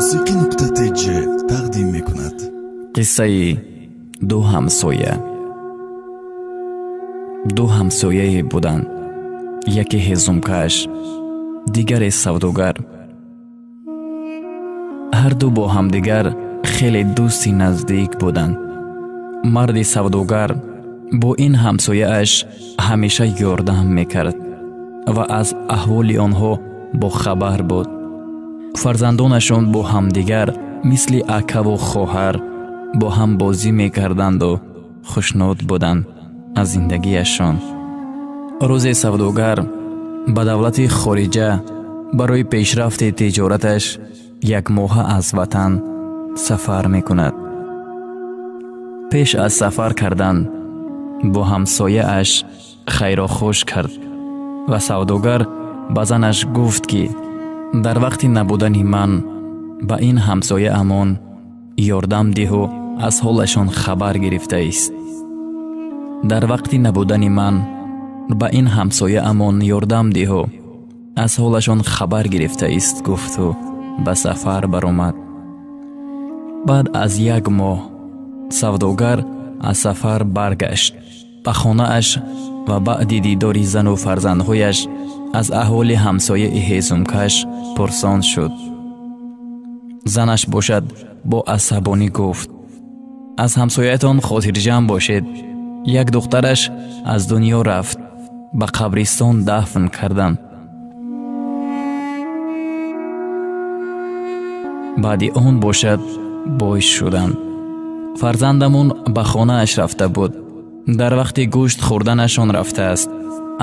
Мусиқӣ нуқта тж тақдим мекунад. Қиссаи ду ҳамсоя. Ду ҳамсояе буданд, яке ҳезумкаш, дигаре савдогар. Ҳарду бо ҳамдигар хеле дӯсти наздик буданд. Марди савдогар бо ин ҳамсояаш ҳамеша ёрдам мекард ва аз аҳволи онҳо бохабар буд. Фарзандонашон бо ҳамдигар мисли акаву хоҳар бо ҳам бозӣ мекарданду хушнуд буданд аз зиндагиашон. Рӯзе савдогар ба давлати хориҷа барои пешрафти тиҷораташ як моҳа аз ватан сафар мекунад. Пеш аз сафар кардан бо ҳамсояаш хайрохуш кард ва савдогар ба занаш гуфт, ки дар вақти набудани ман ба ин ҳамсояамон ёрдам диҳу аз ҳолашон хабар гирифтаист. Дар вақти набудани ман ба ин ҳамсояамон ёрдам диҳу аз ҳолашон хабар гирифтаист, гуфту ба сафар баромад. Баъд аз як моҳ савдогар аз сафар баргашт ба хонааш ва баъди дидори зану фарзандҳояш аз аҳволи ҳамсояи ҳезумкаш пурсон шуд. Занаш бошад бо асабонӣ гуфт: аз ҳамсояатон хотирҷамъ бошед, як духтараш аз дунё рафт, ба қабристон дафн карданд. Баъди он бошад бой шуданд. Фарзандамон ба хонааш рафта буд. Дар вақти гӯшт хӯрданашон рафтааст,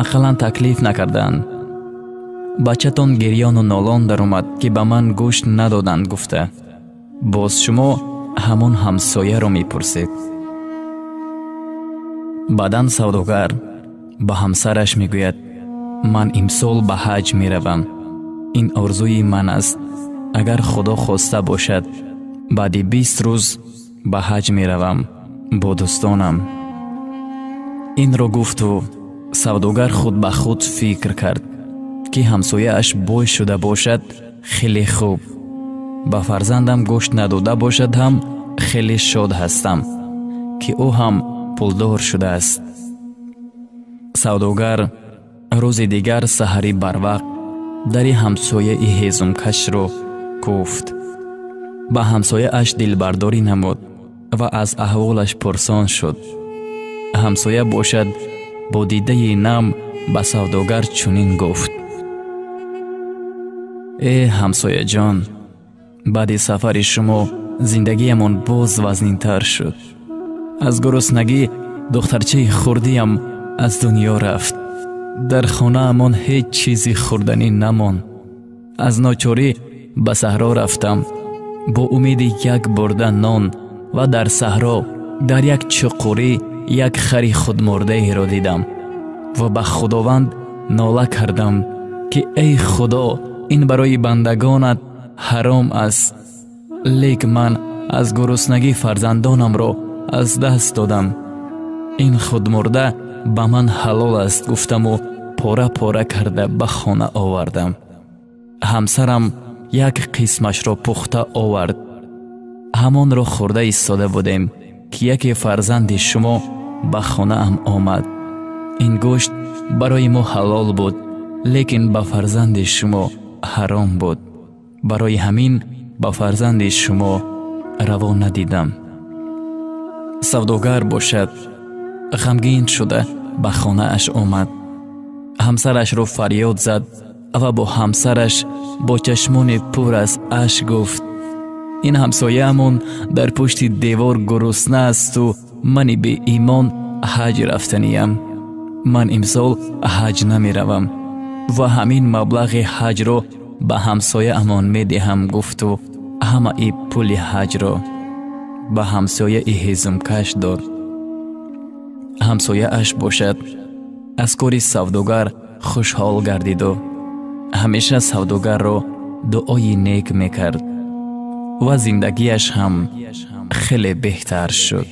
ақаллан таклиф накарданд. Бачатон гирёну нолон даромад, ки ба ман гӯшт надоданд, гуфта. Боз шумо ҳамон ҳамсояро мепурсед. Баъдан савдогар ба ҳамсараш мегӯяд: ман имсол ба ҳаҷ меравам, ин орзуи ман аст. Агар Худо хоста бошад, баъди 20 рӯз ба ҳаҷ меравам бо дӯстонам. Инро гуфту савдогар худ ба худ фикр кард, ки ҳамсояаш бой шуда бошад хеле хуб, ба фарзандам гӯшт надода бошад ҳам хеле шод ҳастам, ки ӯ ҳам пулдор шудааст. Савдогар рӯзи дигар саҳари барвақт дари ҳамсояи ҳезумкашро куфт. Ба ҳамсояаш дилбардорӣ намуд ва аз аҳволаш пурсон шуд. Ҳамсоя бошад бо дидаи нам ба савдогар чунин гуфт: э ҳамсояҷон, баъди сафари шумо зиндагиямон боз вазнинтар шуд. Аз гуруснагӣ духтарчаи хурдиям аз дунё рафт. Дар хонаамон ҳеҷ чизи хӯрданӣ намонд. Аз ночорӣ ба саҳро рафтам бо умеди як бурда нон ва дар саҳро дар як чуқурӣ як хари худмурдаеро дидам ва ба Худованд нола кардам, ки эй Худо, ин барои бандагонат ҳаром аст, лек ман аз гуруснагӣ фарзандонамро аз даст додам. Ин худмурда ба ман ҳалол аст, гуфтаму пора-пора карда ба хона овардам. Ҳамсарам як қисмашро пухта овард. Ҳамонро хӯрда истода будем, ки яке фарзанди шумо ба хонаам омад. Ин гӯшт барои мо ҳалол буд, лекин ба фарзанди шумо ҳаром буд. Барои ҳамин ба фарзанди шумо раво надидам. Савдогар бошад ғамгин шуда ба хонааш омад. Ҳамсарашро фарёд зад ва бо ҳамсараш бо чашмони пур аз ашк гуфт: ин ҳамсояамон дар пушти девор гурусна асту мани беимон ҳаҷ рафтаниям. Ман имсол ҳаҷ намеравам ва ҳамин маблағи ҳаҷро ба ҳамсояамон медиҳам, гуфту ҳамаи пули ҳаҷро ба ҳамсояи ҳезумкаш дод. Ҳамсояаш бошад аз кори савдогар хушҳол гардиду ҳамеша савдогарро дуои нек мекард ва зиндагиаш ҳам хеле беҳтар шуд.